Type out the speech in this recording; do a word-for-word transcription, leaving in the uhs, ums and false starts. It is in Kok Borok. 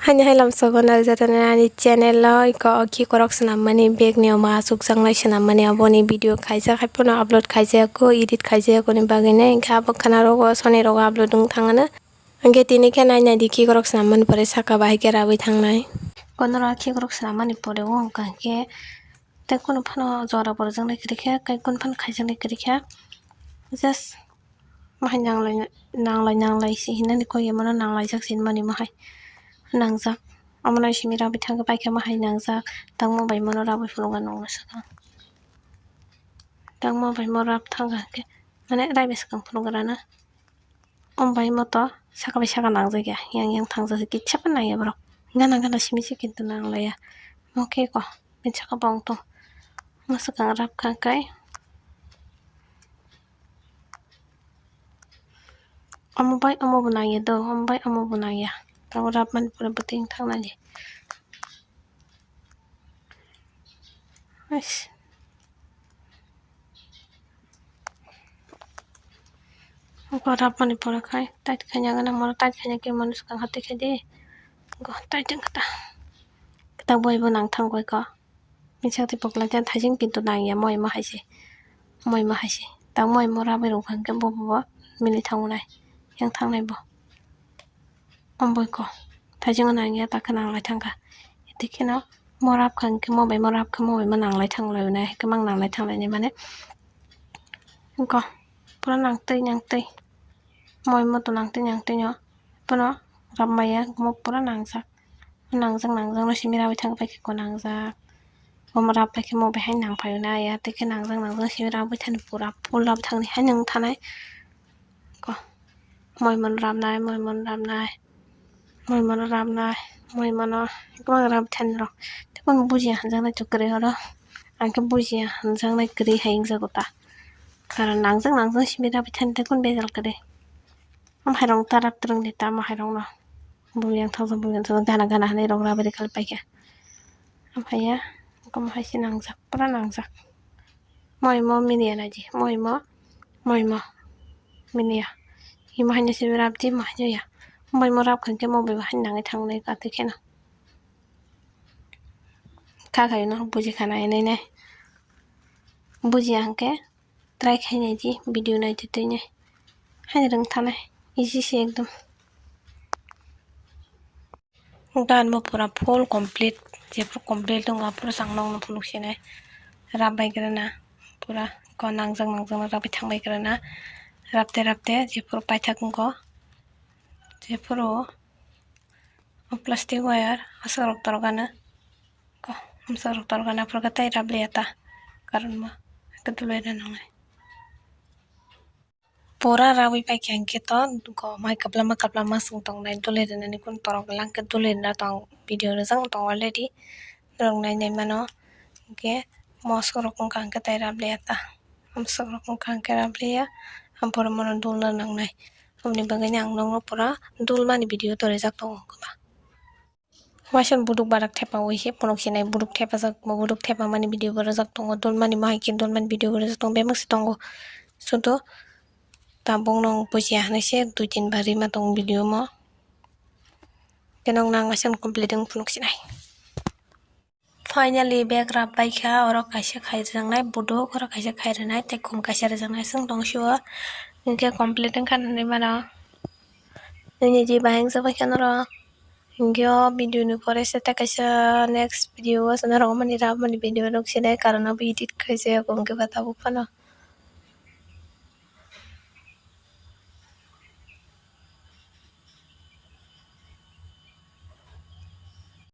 Haini hai lamsogo nai jatani ani channel o iko o khikorok swnammani bag ni omo achukjaknai swnammani aboni video khaijak, haiphano upload khaijak o, edit khaijak oni bagwi nai, hwnkhe abo khana rogo soni rogo upload wng thangano. Hwnkhe tini khe nai nai di khikorok swnammani pore saka bahai khe rabwi thangnai. Kono ro khikorok swnammani pore o hwnkha khe tei kunu phano jora borjaknai kwrwi kha, tei kunu phano khaijaknai kwrwi kha. Just Mahai nanglai, nanglai, nanglai si hinani koi, emano nanglaijak si hinmani mahai. Nangjak. Omono simi rabwi thangkhe paikha mahai nangjak. Tangmo bai mono rabwi phunukha nungno swkang. Tangmo bai mo rab thangkha khe, mane raibai swkang phunukha rana. Om bai moto saka bai saka nangjak ya. Yang yang thangjak se kitsa pa nangya borok. Gana gana simi se kintu nanglaiya. Mo khe ko. Bini saka bong tong. Mwswkang rap kha kai. Omo bai omo bo nangya do, omo bai omo bo nangya. Tabuk rap mani pore bwtwi wng thang nai. Ais. Oko rap mani pore khai, tight khaina gana, moro tight khaina khe mano swkang ha twi khai di. Go tight wng kha ta. Kwtal boi bo nang thang goi kho. Misa tei pokla khe thaijing kintu nangya, moi mo hai se. Moi mo hai se. Ta moi mo rap rok hwnkhe bo bo mili thango nai. Yang thang nai bo. Omboi kho. Thaijing nangya ta khe nanglai thang kha. Tei kheno mo rap kha hwnkhe mo bai mo rap kha mo bai mo nanglai thang lai nai. Hai khe mang nanglai thang lai nai mane. Wngkha, pura nangtwi, nangtwi. Moi mo to nangtwi, nangtwi no. Bono rap maya, mo pura nangjak. Nangjak, nangjak no simi rawi thang paikhe ko nangjak. Omo rap paikhe mo behai nang phaio na ya, tei khe nangjak, nangjak simi rawi thani pura full rap thangni hai nang thanai. Ko, moi mono rap nai, moi mono rap nai. Moi mono rap nai, moi mono kwbang rap thani rok. Tei kunu bujiya hanjaknai to kwrwi oro. Ang khe bujiya hanjaknai kwrwi hai wngjago ta. Karon nangjak nangjak simi rap thani tei kunu bejal kwrwi. Omo hai rok ta rap twrwng di ta, omo hai rok no. Bul yang thok bul yang thok gana gana hinwi rok rap ri kal paikha. Omo hai ya, omo hai se nangjak, pura nangjak. Moi mo mini ya naji, moi mo, moi mo mini ya. Imo haino simi rap di, mo haino ya. Moi mo rap khankhe mo bai bo haino nangwi thangnai ka twi kheno. Kha khaino buji khana enai nai. Bujiya hwnkhe try khainai di, video naitwi twi nai. Haino rwng thanai, easy se ekdom. Gan bo pura full complete, jephuru complete tongo aphuru chwng nokno phunuk sinai. Rap bai kwrwna pura ko nangjak nangjak no rap bai thang bai kwrwna. Rapte rapte jephuru paithak wngkho, jephuru o plastic wire aswk rok torgana ko, aswk rok torgana aphuru khe tei rap liya ta, karon ma khe dulai rwnai. Pura rawi paikha hwnkhe to go mai kwplama kwplama swng tongnai, dole rwnani kunu torok lang khe dole rwna tong, video rijak tong already, norok nai nai mano. Hwnkhe mosok rok wngkha hwnkhe tai rap liya ta, mosok rok wngkha hwnkhe rap liya, aphuru mono dulna nangnai. Aboni bagwino ang nokno pura dulmani video to rijak tongo kwbang. Waisa buduk barak thepawi se phunuk sinai, buduk thepajak, buduk thepamani video bo rijak tongo, dulmani mo hai khe dulmani video bo rijak tongo, bebak se tongo. Sudo tabuk no bujiya hinwi se dui tin bar rima tongo video mo. Khe nok nang waisa complete wng phunuk sinai. Finally bag rap bai kha, oro kaisa khai rwjaknai buduk, oro kaisa khai rwnai tei khum kaisa rwjaknai chwng tong sio. Hinkhe complete wngkha hinwi mano. Nini je bahai wngsa bai kha norok. Hinkhe o video ni pore se tei kaisa next video o se norok mani rap mani video rok se nai, karon abo edit khaijak wngkhe ba tabuk phano.